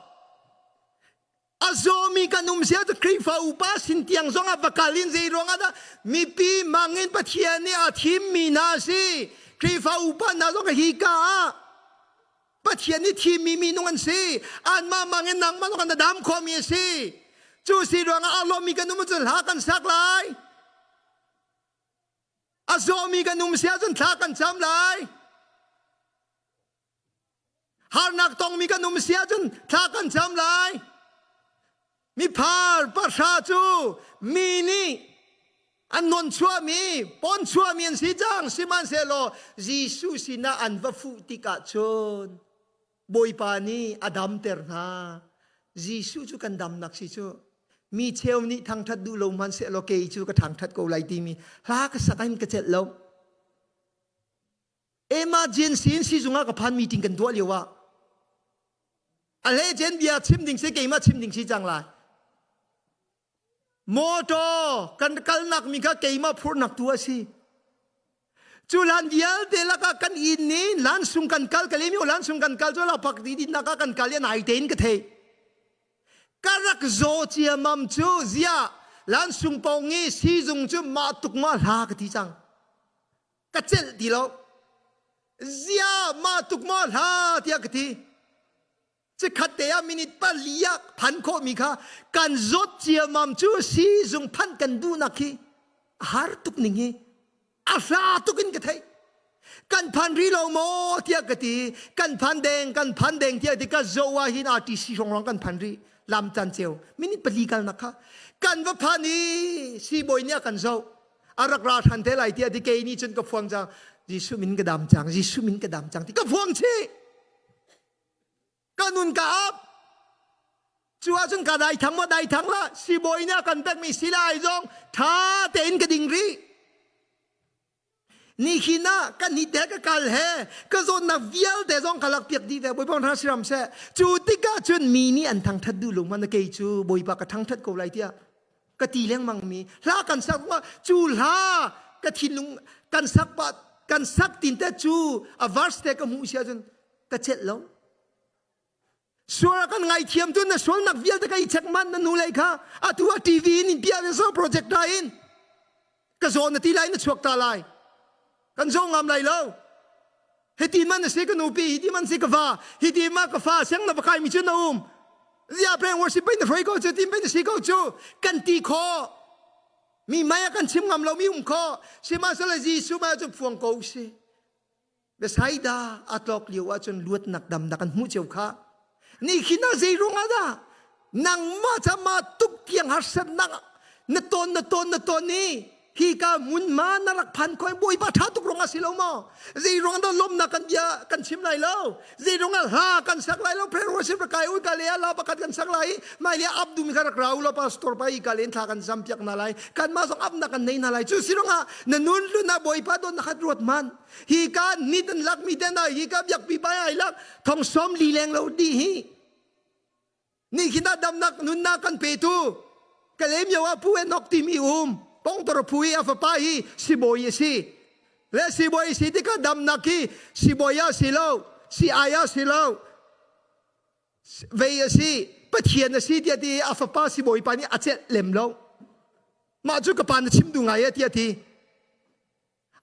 a zawmi kan um si ahcun Khrihfa upa sin tiang zongah va kal in zei ruangah dah mipi mangin Pathian nih a thimmi hna a si. Khrihfa upa hna zong hi ka ah Pathian nih thimmi minung an si. Anmah mang in nangmah zong na dam khawhmi a si. Cu si ruangah a lawmmi kan um ahcun hla kan sak lai. A zawmi kan um si ahcun thla kan cam lai. Harnak tongmi kan um si ahcun thla kan cam lai. Miphar pahra cu mi nih an non chuahmi, pon chuahmi an si cang. Sihmanhsehlaw Jesuh sinah an va fuh tikah cun Bawipa nih a damter hna. Jesuh cu kan damnak si cu. Mi cheu nih thangṭhat duh lo hmanhsehlaw kei cu ka thangṭhat ko lai timi hla ka sak in ka celh lo. Emergency in sizung ah ka phan meeting kan tuah lio ah a hlecen bia chim ding si keimah chim ding si cang lai motor kan kalnak mi kha keimah phurnak tu a si. Cu lan vialte lakah kan inn ni lan sung kan kal ka lemi lan sung kan kal cu la pak di din nak ah kan kal i nai tein ka thei. Ka rak zaw ciamam cu zia lan sung pong i sizung cu mah tuk ma hla ka ti cang. Ka celh ti lo. Zia mah tuk ma hla tiah ka ti. Cikhat te ah minute pali ah phan khawhmi kha kan zawt ciamam cu sizung phanh kan duhnak hi a har tuk ning hi a hla tuk in ka theih. Kan phan ri lo maw tiah ka ti. Kan phan deng, kan phan deng tiah ti ka zoh ah hin RTC hrawng kan phan ri. Lam can ceu minute pali kalnak kha kan va phan i siibawi nih a kan zoh. A rak ra ṭhan te lai tiah ti kei nih cun ka phuang cang. Jesuh min ka dam cang, Jesuh min ka dam cang ti ka phuang chih. Ka nun ka ap. Cu ahcun ka dai thang maw dai thang la sibawi nih a kan pekmi silai zong ṭha tein ka ding rih. Nihin ah kan hi te ka kal he ka zawtnak vialte zong ka lak piak dih ve Bawipa hna siram seh. Cu tikah cun mi nih an thangṭhat duh lo man kei cu Bawipa ka thangṭhat ko lai tiah ka ti lengmang mi hla kan sak cu hla ka thinlung kan sak pa kan sak tin te cu a verse te ka hmuh si ahcun ka celh lo sual kan ngaithiam tu na sualnak vialte ka i check man na nu lei kha atu a TV in in piah so projector in ka zawn na ti lai na chuak ta lai kan zo ngam lai lo hiti man na si ka nupi hiti man si ka va hiti ma ka fa seng na va kai mi cu na um zia preng worship pe na hroi ko cu tim pe na si ko cu kan ti kho mi mai a kan chim ngam lo mi um kho sihmanhsehlaw Jesuh ma cu phuang ko si Bethsaida a tlok lio ahcun luatnak damnak an hmuh cio kha. Ni khi na zei ruang ah dah nangmah ca ma tuk tiang harsatnak na ton na ton na ton i hi ka hmun ma na rak phan khoi bawipa tha tuk ruang ah si lo maw zei ruang dah lawmnak kan bia kan chim lai lo zei ruang ah hla kan sak lai lo prayer worship rak kai u ka le la pakhat kan sak lai mai le abdu mi kha rak rau lo pastor pa i ka len thla kan zam piak na lai kan ma zong abnak kan nei na lai cu si ruang ah na nun lu na bawipa don na khat ruat man hi ka nit an lak mi te na hi ka biakpi pai ai lak thong som li leng lo di hi ni khi na damnak nunnak kan pe tu kalem yo a pu enok ti mi um pong tor phu i a fapa hi sibawi a si le sibawi si tikah damnak hi sibawi a si lo si ai a si lo vei a si pathian a si tiah ti a fapa sibawi pa nih a celh lem lo mah cu ka pa na chim du ngai e tiah ti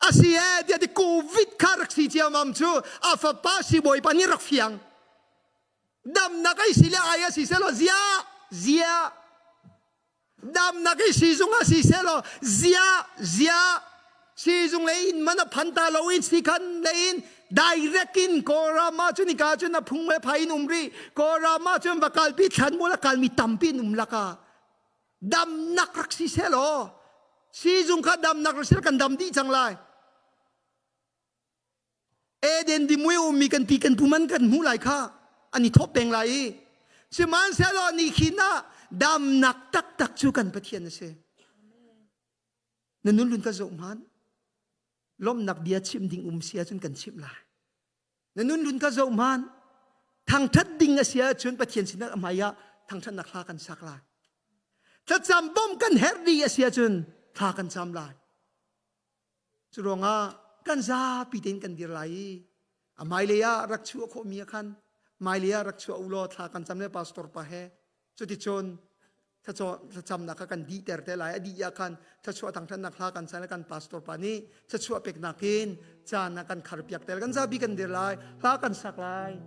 A si e tiah ti COVID kha rak si ciamam cu a fapa sibawipa nih rak fiang. Damnak ai si le ai a si selaw zia zia damnak i sizung a si selaw zia zia sizung le in man a phan ta lo in sikhan le in direct in Kawlram ah cun ika cun a phung le phai in um rih Kawlram ah cun va kalpi thlan mul a kalmi tampi in um laka Damnak rak si selaw sizung kha damnak rak si kan dam dih cang lai. Eden dimui ummi kan pi kan pu man kan hmuh lai kha an i thawp peng lai i sihmanhsehlaw ni khin ah damnak taktak cu kan Pathian a si. Na nun lun ka zoh hmanh. Lawmhnak bia chim ding um si ahcun kan chimh lai. Na nun lun ka zoh hmanh. Thangṭhat ding a si ahcun Pathian sinah a hmai ah thangṭhatnak hla kan sak lai. Thlacam bawm kan herh dih a si ahcun thla kan cam lai. Cu ruangah kan zapi tein kan dir lai i a hmailei ah rak chuah khawhmi ah khan hmailei ah rak chuah u law thla kan cam le pastor pa he cuticun thlacamnak kha kan dihter te lai a dih ah khan thluachuah thangthatnak hla kan san kan pastor pa nih thluachuah peknak in caan ah kan kharpiak te kan zapi kan dir lai hla kan sak lai.